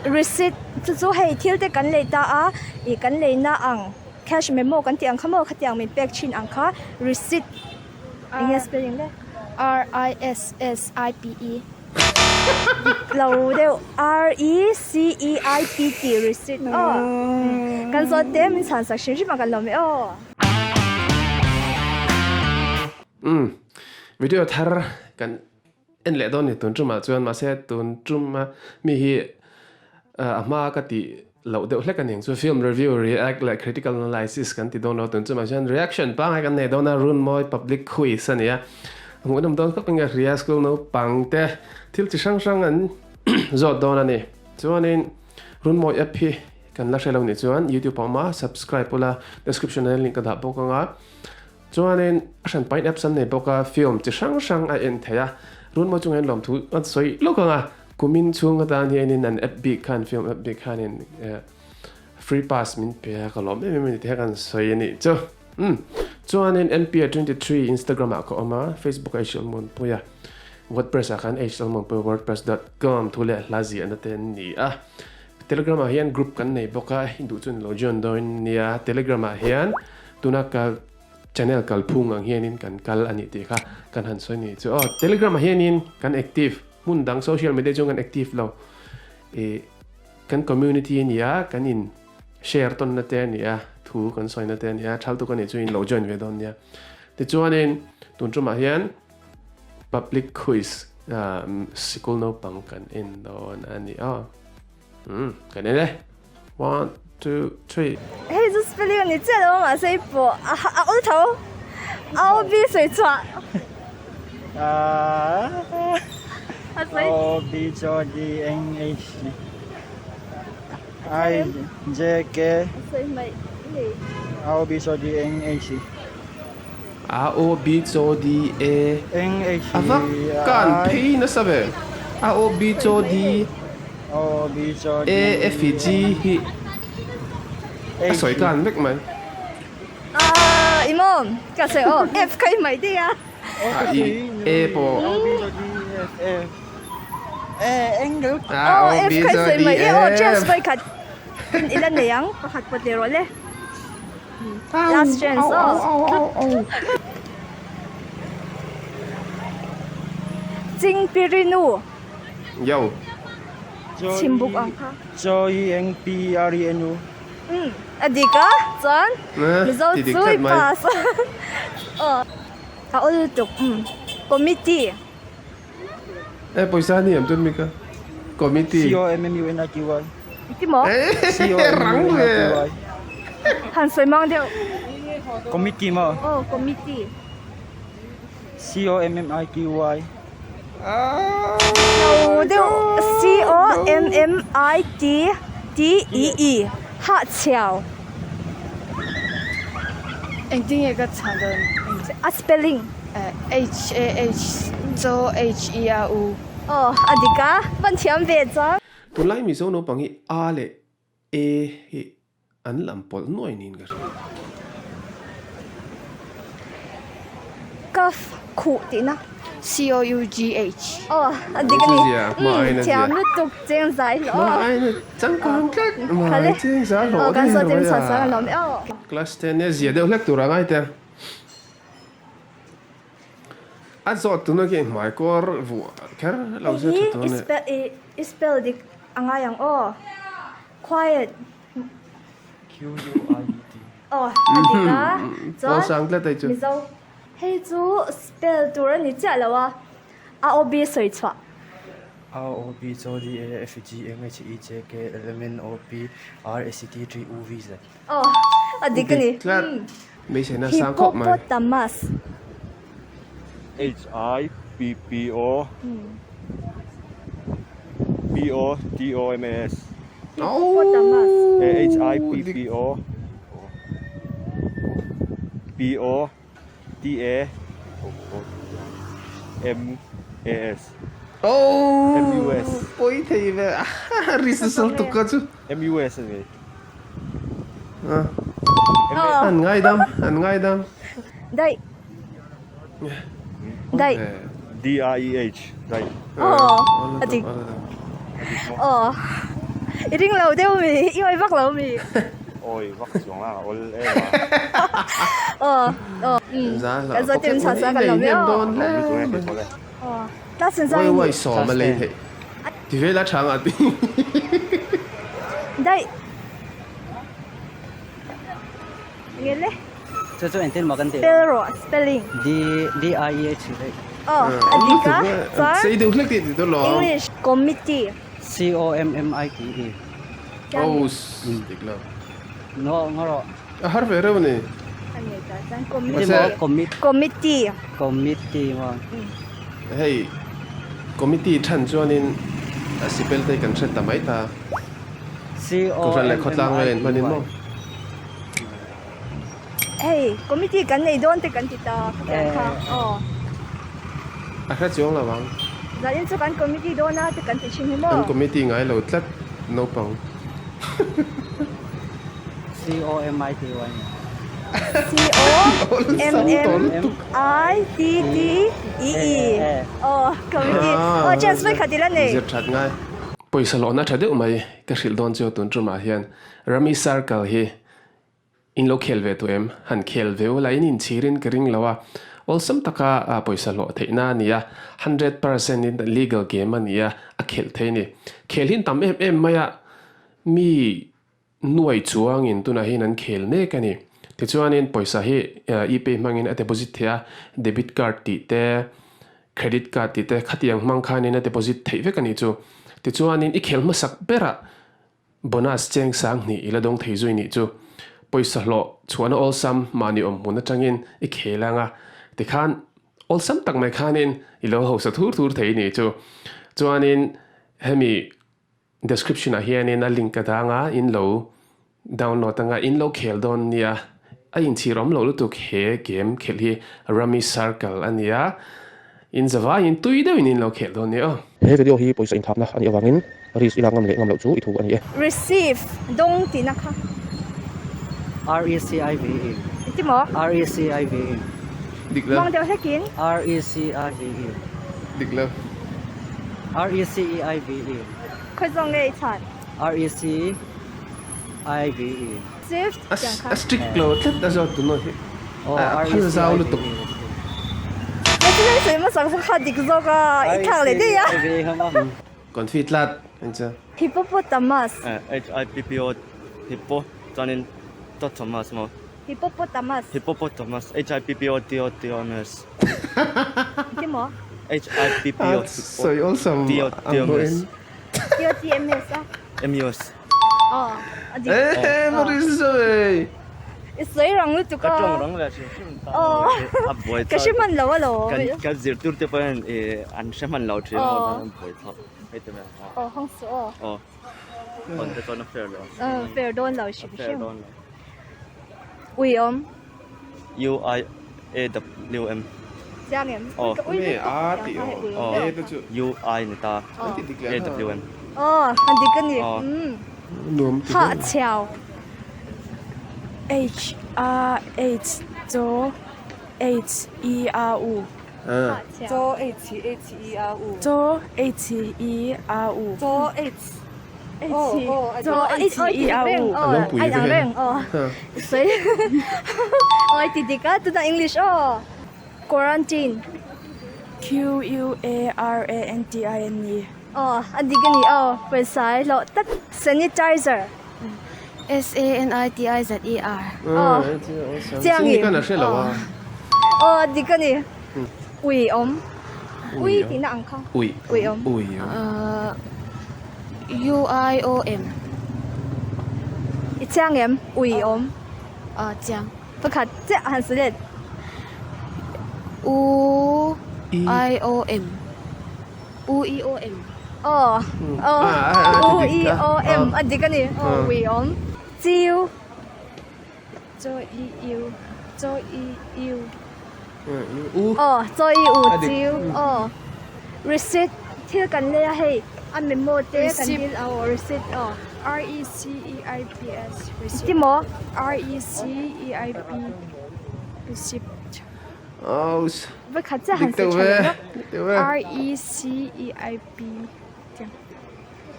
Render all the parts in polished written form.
Receipt chu chu hei thil te kan lei ta a ih kan leina ang cash memo kan tih ang kha maw khatiang min pek thin ang kha receipt eng nge spelling le? R I S S I P E. Dik lo deuh R E C E I P T receipt aw. Kan zawt te min chhan sak hrim hrim a kan lawm e aw. Umm video thar kan en leh dawn ni tun tumah chuan mahse tun tuma mi hi a hma ka tih loh deuh hlek a ning chu film review react leh critical analysis kan ti dawn lo tun chumah chuan reaction pangngai kan nei dawn a Runmawi public quiz a ni a hmuhnawm dawn khawp in ka hria school naupang te thil chi hrang hrang an zawt dawn a ni chuanin Runmawi app hi kan la hre lo nih chuan youtube ah awm a subscribe ula description ah hian link ka dah bawk ang a. Chuanin a hran pain apps an nei bawk a, film chi hrang hrang a en thei a, Runmawi chungah hian lawmthu an sawi lawk ang a, kumin chhung atan hianin an app bik khan film app bik khanin free pass min pe a, ka lawm em em a ni tih kha kan sawi a nih chu. Umm chuanin NPA 23 Instagram ah ka awm a, Facebook ah HLmuanpuia, WordPress ah khan hlmuanpuia wordpress dot com thu leh hla ziahna te an ni a, Telegram ah hian group kan nei bawk a, i duh chuan lo join dawn nia, Telegram ah hian Tuna ka channel kalphung ang hianin kan kal a nih tih kha kan han sawi ni chu aw. Telegram ah hianin kan active, hmun dang social media chuan kan active lo. Ih kan community a ni a, kan in share tawnna te a ni a, thu kan sawina te a ni a, thal tuk a nih chu in lo join ve dawn nia. Tichuanin tun tumah hian public quiz sikul naupang kan en dawn a ni aw. Umm kan en e. One, two, three. Hei chu spelling a ni chiah lo a mahse i pawh a a awl tho. A O B sawi chhuah. A O B C D N H I J K Sawi hmaih hei. A O B C D N H A O B C D A N H A vak kan phei nasa ve. A O B C D O B C D A F G hi a sawi tan vek mai. A i maw ka sawi aw F kha i hmaih daih a. A I A pawh. O B C D F F A angle. A Aw O F B kha i C sawi D hmaih daih aw chance F. vawi khat i la nei ang pakhat pawt leh rawh le. Last chance aw. Chingpirinu. Yo. Chhimbuk ang kha. Chaw E N P R E N U. Umm a dik a chuan Mizo chu i pass aw a awl lutuk umm committee. E pawisa ni em chuan mi ka committee. C O M M U N I T Y. Engti maw? C O M M U N I T Y. Han sawi mang deuh. Committee maw? Aw committee. C O M M I T Y. Lo deuh C O M M I T T E E Hahchhiau. Engtin nge ka chhan dawn? A spelling. H A H Cho H E A U. Aw a dik a, hman thiam ve chuan. Tunlai Mizo naupang hi A leh E hi an lam pawlh nuai niin ka hria. Cough khuh tihna. C O U G H. Aw a dik a ni. Umm thiam lutuk cheng zai hlawh. Hma aina changkang tlat mai cheng zai hlawh Aw kan saw cheng chhuah chuan a lawm e aw. Class ten e zia deuh hlek tur a ngai te. A zawt tuna khi hmai kawr vuah kher lo se tha tur a ni. I spell dik a ngai ang aw. Quiet. Q U I E T. Aw a dik a. Pawl sang tlat hei chu. Mizo. Hei chu spell tur a ni chiah lo a. A O B sawi chhuah. A O B C D A F G M H I J K L M N O P R S T T U V Z. Aw a dik a ni. Dik tlat. Hmeichhe na sang khawp mai. Hippopotamus. H I P P O P O T O M A S. Hippopotamus. H I P P O P O T A M A S. Oh, M U S. Pawi thei ve. Risasal tuk ka chu. M U S a ni. An ngaidam, an ngaidam. Daih. Daih. D I E H, daih. Aw, a dik. Aw. I ring lo deuh mi, i awi vak lo mi. Awi vak chuang a, awl em a. Aw, aw, umm. Kan zawt em sa sa kan lo mi aw. Aw, class in zai ni. Wai sawm a lei theih. Ti vel a tha ngah ti. Daih. Nge le? Chu chu engtin maw kan tih? Spell rawh, spelling. D D I E H daih. Aw, a dik a. Chuan. Sei deuh hlek tih ti tur lawm. English committee. C O M M I T E. Oh, dik lo. Ngaw ngaw rawh. A har ve reuh a ni. A ni ta chuan Engtin maw commit. Committee. Committee maw. Hei committee than chuanin a sipel te kan hre ta mai ta. C O Kohhran leh M M khawtlang I velin T hmanin Y. maw. Hei committee kan nei dawn te kan ti ta khatiang kha aw. A hre chuang lo ang. Zanin chu kan committee dawn a te kan ti thin hi maw. Kan committee ngai lo tlat naupang. C O M I T Y. C O M M I T T E E aw committee aw chance mai khat ila nei. Zir that ngai. Pawisa hlawhna tha deuh mai ka hrilh dawn chu tun tumah hian Rummy Circle hi In lo khel ve tawh em? Han khel ve ula in inchhirin ka ring lo a, awlsam taka pawisa hlawh theihna a ni a, 100% in legal game a ni a, a khelh thei a ni. Khel hi an tam em em mai a, mi nuai chuangin tunah hian an khel mek a ni. Tichuanin pawisa hi e-pay hmangin a deposit theih a, debit card tih te, credit card tih te khatiang hmang khanin a deposit theih vek a nih chu. Tichuanin i khel hmasak berah Bonus cheng sang hnih i la dawng thei zui nih chu. Pawisa hlawh chhuahna awlsam mahni awm hmun atangin i khel ang a, tikhan awlsam tak mai khanin i lo hausa thur thur thei nih chu. Chuanin hemi description ah hianin a link a dang a, in lo download anga in lo khel dawn nia. A inchhir awm loh lutuk he game khelh hi Rummy Circle a nia. In zavaiin tui deuhin in lo khelh dawn nia aw. He video hi pawisa inthapna a nih avangin risk i lak ngam leh ngam loh chu i thu a ni e. Receive, dawng tihna kha. R E C I V E. Engti maw? R E C I V E. Dik lo. Hmang deuh hlekin. R E C I V E. Dik lo. R E C E I V E. Khawi zawng nge i chhan? R E C I V E. Swift tiang kha. A strict lo tlat a zawt tu naw hi. A phal zau lutuk. President sawi hmasa kha dik zawk a, i thlak leh daih a. Confi tlat ang chu. Hippopotamus. H I P P O hippo chuanin totamus maw? Hippopotamus. Hippopotamus H I P P O T O T O M S. Engtin maw? H I P P O hippo Sawi awlsam T O T O M S. T O T M S a. M U S. Aw, a dik. Eh, Maurice! I sawi rang lutuk a. Ka tawng rang ve hrim hrim ta. Aw. A buai Ka hre hman lo a lo. Kan kan zirtir te pawh hian an hre hman lo thin a an buai thlawk. Hei te mai. Aw, hawng suh aw. Aw. Hawn te chuan a fair lo. Aw, fair dawn lo hrim hrim. A fair dawn lo. Ui awm. U I A W M. Chiang em? Aw. Ka ui Nge a tih aw. Aw. A te chu. U I ni ta. An ti dik leh A W M. Aw, an dik a ni. Aw. Nuam ti Ha chhiau. H A H Chaw H E A U. Chaw H H E A U. Chaw H E A U. Chaw H Chaw H E A U. Ai ang reng aw. Sawi. Aw ti dik a tuna English aw. Quarantine. Q U A R A N T I N E. Aw a dik a ni aw pawisa i hlawh tlat. Sanitizer. S A N I T I Z E R. Aw chiang in. Aw a dik a ni. Ui awm. Ui tihna ang kha. Ui. Ui awm. Ui. U I O M. I chiang em? Ui awm. Aw chiang. Pakhat chiah han sawi let. U I O M. U I O M. Aw. Aw. U I O M a dik a ni. Aw ui awm. Chiu. Chaw i iu. Chaw i iu. Aw, chaw i u chiu. Aw. Receipt thil kan lei a hei a memo te kan dil a aw receipt aw. R E C E I P S receipt. Ti maw? R E C E I P receipt. Aw. Vai khat chiah han sawi tha leh rawh. R E C E I P.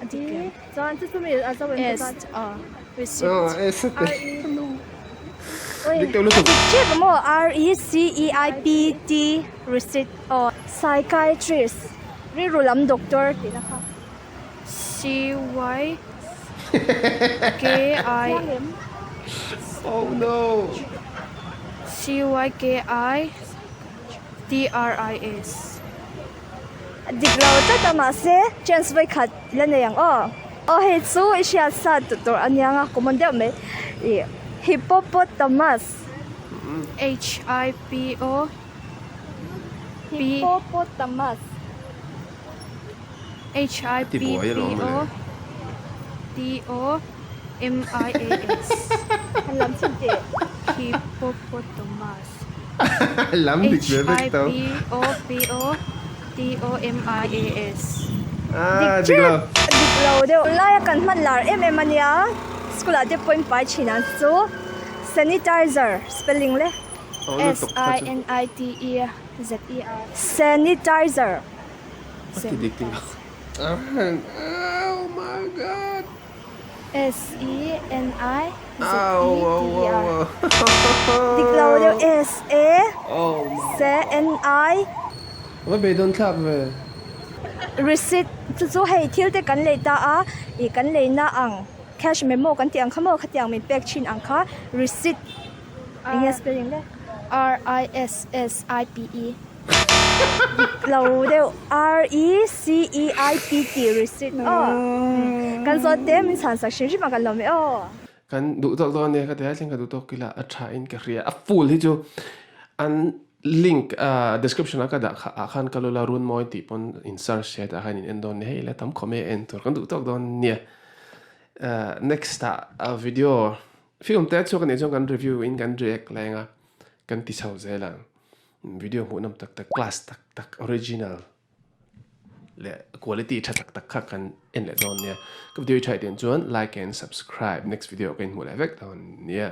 A dik em? Chuan chu chu mi a zo em S a receipt. Aw S a R E Oi Dik deuh lutuk. A dik tep maw R E C E I P T receipt aw. Psychiatrist rilru lam doctor tihna kha. C Y K I Oh no. C Y K I T R I S. Dik lo tlat a mahse chance vawikhat la nei ang aw. Aw hei chu i hriat sa tut tur a niang a common deuh mai ih hippopotamus. H I P O P Hippopotamus. H I P P O T O M I A S. Han lam chhin teh. Hippopotamus. Lam dik ve vek tho. H I P O P O T O M I A S. Ah, dik lo. Dik lo deuh. Tunlaia kan hman lar em em a nia. School ah te pawhin pai thin ang chu. Sanitizer spelling le. S I N I T E Z E R. Sanitizer. Oh my god. S E N I Z E T E R Dik lo deuh S A S N I. Va beidawn thlak ve. Receipt chu chu hei thil te kan lei ta a ih kan leina ang cash memo kan tih ang kha maw khatiang min pek thin ang kha receipt eng nge spelling le? R I S S I P E. Dik lo deuh R E C E I P T receipt aw kan zawt te min chhan sak hrim hrim a kan lawm e aw. Kan duh tawk dawn nia ka ti a thleng ka duh tawk ila a tha in ka hria a full hi chu an link description a ka dah kha ah khan ka lula runmawi tih pawn in search se tah khan in en dawn nia hei la tam khawm e en tur kan duh tawk dawn nia next ah video film te chhuak anih chuan kan review in kan react leng a kan ti chho zel ang. Video hmuhnawm tak tak, class tak tak, original leh quality tha tak tak kha kan en leh dawn nia. Ka video hi tha i tih chuan like and subscribe. Next video ka inhmuh leh vek dawn nia.